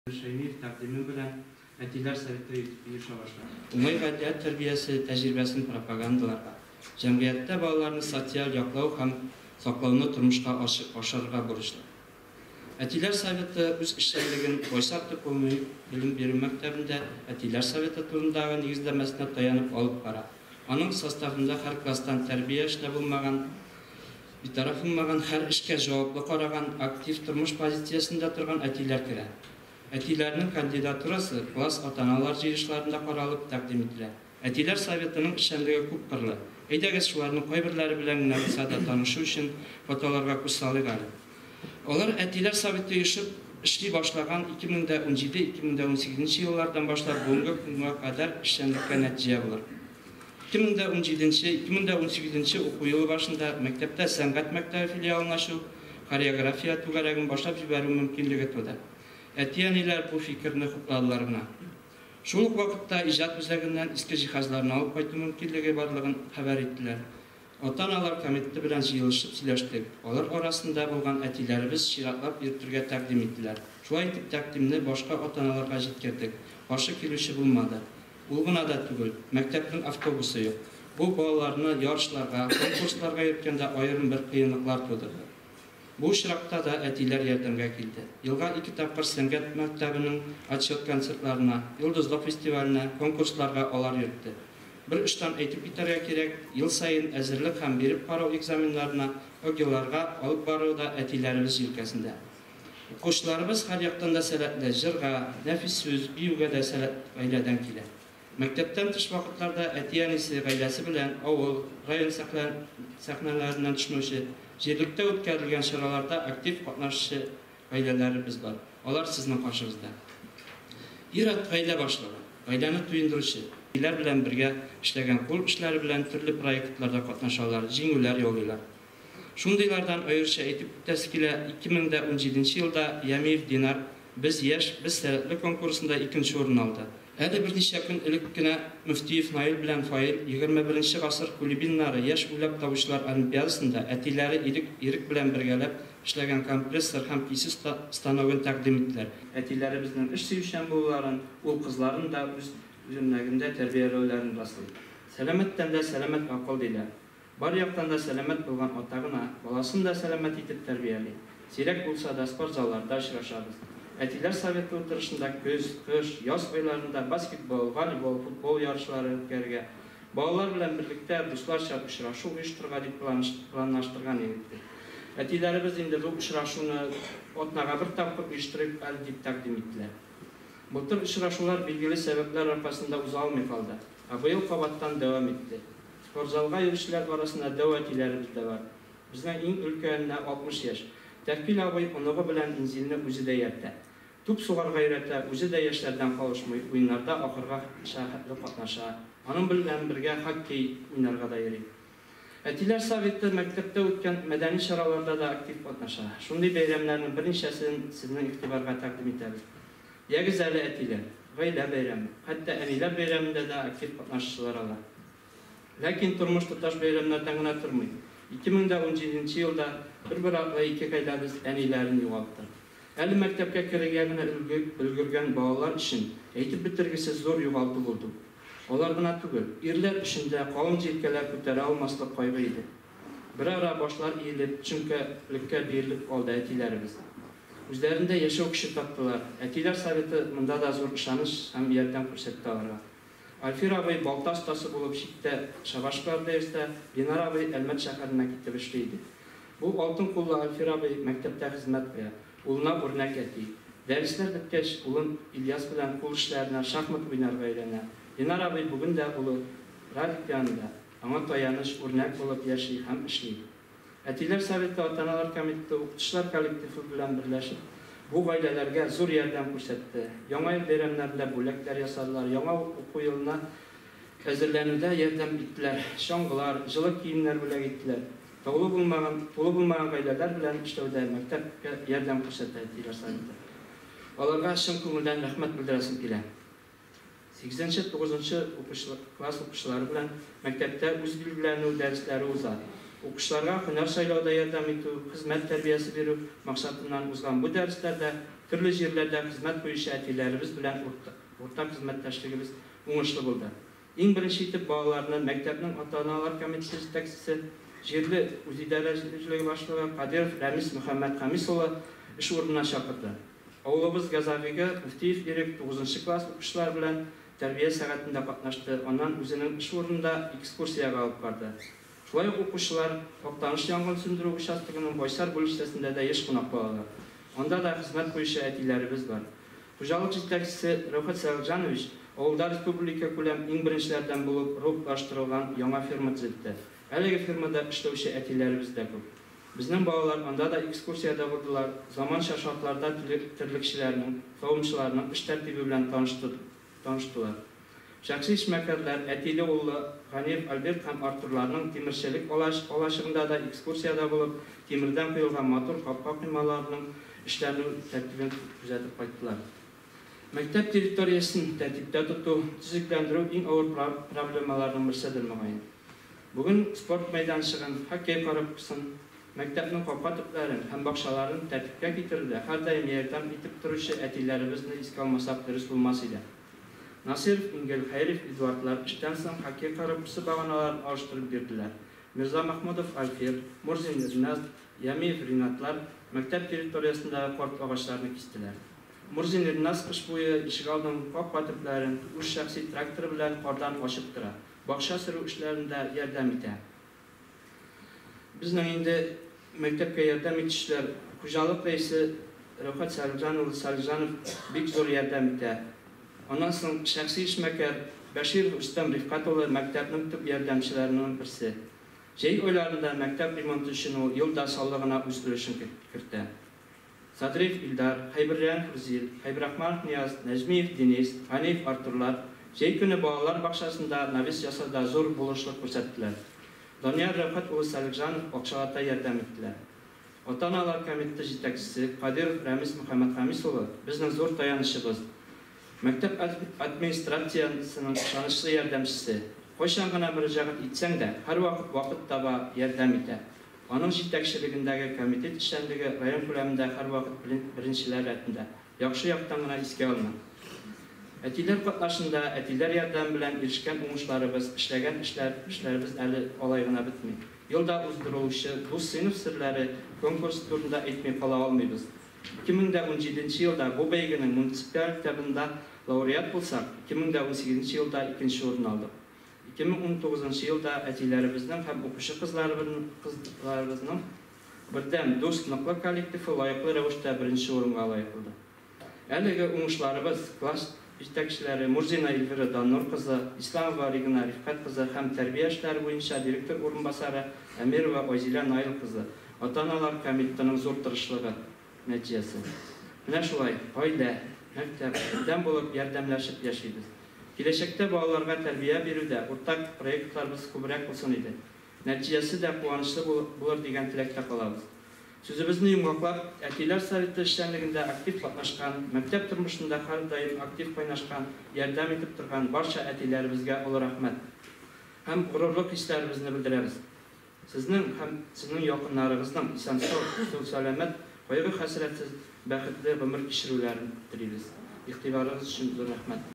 Шәймиев тәкъдиме белән Әтиләр советы оеша башлады. Уңай гаилә тәрбиясе тәҗрибәсен пропагандаларга, җәмгыятьтә балаларны социаль яклау һәм саклауны тормышка ашырырга бурычлы. Әтиләр советы үз эшчәнлеген Байсар төп гомуми белем бирү мәктәбендә Әтиләр советы турындагы нигезләмәсенә таянып алып бара. Аның составында һәр класстан тәрбия эшенә булмаган, битараф булмаган, һәр эшкә җаваплы караган, актив тормыш позициясендә торган әтиләр керә. Әтиләрнең кандидатурасы класс ата-аналар җыелышларында каралып, тәкъдим ителә. Әтиләр советының эшчәнлеге күпкырлы. Әйдәгез, шуларның кайберләре белән генә булса да танышу өчен фотоларга күз салыйк әле. Алар Әтиләр советы оешып эшли башлаган 2017-2018 еллардан башлап бүгенге көнгә кадәр эшчәнлеккә нәтиҗә булыр. 2017-2018 уку елы башында мәктәптә сәнгать мәктәбе филиалын ачу, хореография түгәрәген башлап җибәрү мөмкинлеге туды. Әти-әниләр бу фикерне хупладылар гына. Шул ук вакытта иҗат үзәгеннән иске җиһазларны алып кайту мөмкинлеге барлыгын хәбәр иттеләр. Ата-аналар комитеты белән җыелышып сөйләштек. Алар арасында булган әтиләребез чиратлап йөртергә тәкъдим иттеләр. Шулай итеп тәкъдимне башка ата-аналарга җиткердек. Каршы килүче булмады. Ул гына да түгел, мәктәпнең автобусы юк. Бу балаларны ярышларга, конкурсларга йөрткәндә аерым бер кыенлыклар тудырды. Бу очракта да әтиләр ярдәмгә килде. Елга ике тапкыр сәнгать мәктәбенең отчет концертларына, Йолдызлык фестиваленә, конкурсларга алар йөртте. Бер очтан әйтеп китәргә кирәк, ел саен әзерлек һәм биреп карау экзаменнарына, ОГЭларга алып бару да әтиләребез җилкәсендә. Укучыларыбыз һәр яктан да сәләтле, җырга, нәфис сүз, биюгә дә сәләт гаиләдән килә. Мәктәптән тыш вакытларда әти-әнисе гаиләсе белән авыл, район сәхнәләреннән төшмәүче, җирлектә үткәрелгән чараларда актив катнашучы гаиләләребез бар. Алар сезнең каршыгызда. Ир-ат гаилә башлыгы, гаиләне туендыручы. Әтиләр белән бергә эшләгән кул эшләре белән төрле проектларда катнашалар, җиңүләр яулыйлар. Шундыйлардан аеруча әйтеп үтәсе килә, 2017 елда Ямиев Динар Без яшь, без сәләтле конкурсында икенче урын алды. Әле берничә көн элек кенә Мөфтиев Наил белән Фаил 21 нче гасыр кулибиннары яшь уйлап табучылар олимпиадасында әтиләре Ирек Ирек белән бергәләп эшләгән компрессор һәм кисү станогын тәкъдим иттеләр. Әтиләребезнең эш сөючән булуларын, ул-кызларын да үз үрнәгендә тәрбияләүләрен раслый. Сәламәт тәндә сәламәт акыл, диләр. Бар яктан да сәламәт булган ата гына баласын да сәламәт итеп тәрбияли. Сирәк булса да спортзалларда очрашабыз. Әтиләр советы утырышында көз, кыш, яз айларында баскетбол, волейбол, футбол ярышлары үткәрергә, балалар белән берлектә дусларча очрашу оештырырга дип планлаштырган идек, ди. Әтиләребез инде бу очрашуны атнага бер тапкыр оештырыйк әле дип тәкъдим иттеләр. Былтыр очрашулар билгеле сәбәпләр аркасында уза алмый калды. Ә быел кабаттан дәвам итте. Спортзалга йөрүчеләр арасында дәү әтиләребез дә бар. Безнең иң өлкәненә 60 яшь. Тәфкил абый оныгы белән Инзилне үзе дә ияртә. Туп сугарга өйрәтә, үзе дә яшьләрдән калышмый, уеннарда ахыргача хәтле катнаша. Аның белән бергә хоккей уйнарга да йөри. Әтиләр советы мәктәптә үткән мәдәни чараларда да актив катнаша. Шундый бәйрәмнәрнең берничәсен сезнең игътибарга тәкъдим итәбез. Ягез әле, әтиләр! Гаилә бәйрәме, хәтта әниләр бәйрәмендә дә актив катнашучылар алар. Ләкин тормыш тоташ бәйрәмнәрдән генә тормый. 2017 нче елда бер-бер артлы ике гаиләбез әниләрен югалтты. Әле мәктәпкә керергә генә өлгергән балалар өчен әйтеп бетергесез зур югалту булды бу. Алар гына түгел, ирләр өчен дә калын җилкәләр күтәрә алмаслык кайгы иде. Берара башлар иелеп, төшенкелеккә бирелеп алды әтиләребез. Үзләрендә яшәү көче таптылар. Әтиләр советы монда да зур ышаныч һәм ярдәм күрсәтте аларга. Альфир абый балта остасы булып читтә шабашкаларда йөрсә, Ленар абый Әлмәт шәһәренә китеп эшли иде. Бу алтын куллы Альфир абый мәктәптә хезмәт куя. Улына үрнәк әти. Дәресләр беткәч, улын Ильяс белән кул эшләренә, шахмат уйнарга өйрәнә. Ленар абый бүген дә улы Радик янында, аңа таяныч, үрнәк булып яши һәм эшли. Әтиләр советы, ата-аналар комитеты, укытучылар коллективы белән берләшеп, бу гаиләләргә зур ярдәм күрсәтте. Яңа ел бәйрәмнәрендә бүләкләр ясадылар, яңа уку елына әзерләнүдә ярдәм иттеләр, чаңгылар, җылы киемнәр бүләк иттеләр. Таулы булмаган, тулы булмаган гаиләләр белән эшләүдә мәктәпкә ярдәм күрсәтә әтиләр советы. Аларга чын күңелдән рәхмәт белдерәсем килә. Сигезенче, тугызынчы укучы класс укучылары белән мәктәптә үзбилгеләнү дәресләре уза. Укучыларга һөнәр сайлауда ярдәм итү, хезмәт тәрбиясе бирү максатыннан узган бу дәресләрдә төрле җирләрдә хезмәт куючы әтиләребез белән уртак хезмәттәшлегебез уңышлы булды. Иң беренче итеп балаларны мәктәпнең ата-аналар комитеты җитәкчесе, җирле үзидарә җирлеге башлыгы Кадиров Рәмис Мөхәммәтхәмис улы эш урынына чакырды. Авылыбыз газавигы Мөфтиев Ирек тугызынчы класс укучылары белән тәрбия сәгатендә катнашты, аннан үзенең эш урынында экскурсиягә алып барды. Шулай ук укучылар Актаныш янгын сүндерү участогының Байсар бүлекчәсендә дә еш кунак булалар. Анда да хезмәт куючы әтиләребез бар. Хуҗалык җитәкчесе Рәүхәт Сәгытҗанович авылда республикакүләм иң беренчеләрдән булып роботлаштырылган яңа ферма төзетте. Әлеге фермада эшләүче әтиләребез дә күп. Безнең балалар анда да экскурсиядә булдылар, заманча шартларда терлекчеләрнең, савымчыларның эш тәртибе белән таныштылар. Шәхси эшмәкәрләр әтиле-уллы Ганиев Альберт һәм Артурларның тимерчелек алачыгында да экскурсиядә булып, тимердән коелган матур капка-коймаларының эшләнү тәртибен күзәтеп кайттылар. Мәктәп территориясен тәртиптә тоту, төзекләндерү иң авыр проблемаларның берседер, мөгаен. Бүген спорт мәйданчыгын, хоккей коробкасын, мәктәпнең капка төпләрен һәм бакчаларын тәртипкә китерүдә һәрдаим ярдәм итеп торучы әтиләребезне искә алмасак дөрес булмас иде. Насыйров Ингел, Хәйриев Эдуардлар эштән соң хоккей коробкасы баганаларын алыштырып бирделәр. Мирзамахмудов Альфир, Мурзин Риназ, Ямиев Ринатлар мәктәп территориясендәге карт агачларны кистеләр. Мурзин Риназ кыш буе ишегалдының капка төпләрен үз шәхси тракторы белән кардан ачып тора, бакча сөрү эшләрендә ярдәм итә. Безнең инде мәктәпкә ярдәм итүчеләр, хуҗалык рәисе Рәүхәт Сәлимҗан улы Сәлимҗанов бик зур ярдәм итә. Аннан соң шәхси эшмәкәр Бәширов Рөстәм Рифкать улы мәктәпнең төп ярдәмчеләренең берсе. Җәй айларында мәктәп ремонты өчен ул ел да саллы гына үз өлешен кертә. Садриев Илдар, Хәйберриянов Рузил, Хәйбрахманов Нияз, Нәҗмиев Денис, Ганиев Артурлар җәй көне балалар бакчасында навес ясауда зур булышлык күрсәттеләр. Данияр Рәүхәт улы Сәлихҗанов акчалата ярдәм иттеләр. Ата-аналар комитеты җитәкчесе Кадиров Рәмис Мөхәммәтхәмис улы безнең зур таянычыбыз. Мәктәп администрациясенең ышанычлы ярдәмчесе. Кайчан гына мөрәҗәгать итсәң дә, һәрвакыт вакыт таба, ярдәм итә. Аның җитәкчелегендәге комитет эшчәнлеге район күләмендә һәрвакыт беренчеләр рәтендә, яхшы яктан гына искә алына. Әтиләр катнашында, әтиләр ярдәме белән ирешкән уңышларыбыз, эшләгән эшләр, эшләребез әле алай гына бетми. Елда уздырылучы Дус сыйныф серләре конкурсы турында әйтми кала алмыйбыз. 2017 нче елда бу бәйгенең муниципаль этабында лауреат булсак, 2018 нче елда икенче урын алдык. 2019 нчы елда әтиләребезнең һәм укучы кызларыбызның бердәм, дус, ныклы коллективы лаеклы рәвештә беренче урынга лаек булды. Әлеге уңышларыбыз класс җитәкчеләре Мурзина Эльвира Даннур кызы, Исламова Регина Рифкать кызы һәм тәрбия эшләре буенча директор урынбасары Әмирова Айзилә Наил кызы, ата-аналар комитетының зур тырышлыгы нәтиҗәсе. Менә шулай, гаилә, мәктәп, бердәм булып, ярдәмләшеп яшибез. Киләчәктә балаларга тәрбия бирүдә уртак проектларыбыз күбрәк булсын иде. Нәтиҗәсе дә куанычлы булыр дигән теләктә калабыз. Сүзебезне йомгаклап, әтиләр советы эшчәнлегендә актив катнашкан, мәктәп тормышында һәрдаим актив кайнашкан, ярдәм итеп торган барча әтиләребезгә олы рәхмәт һәм горурлык хисләребезне белдерәбез. Сезнең һәм сезнең якыннарыгызның исән-сау, сау-сәламәт, кайгы-хәсрәтсез, бәхетле гомер кичерүләрен телибез. Игътибарыгыз өчен зур рәхмәт.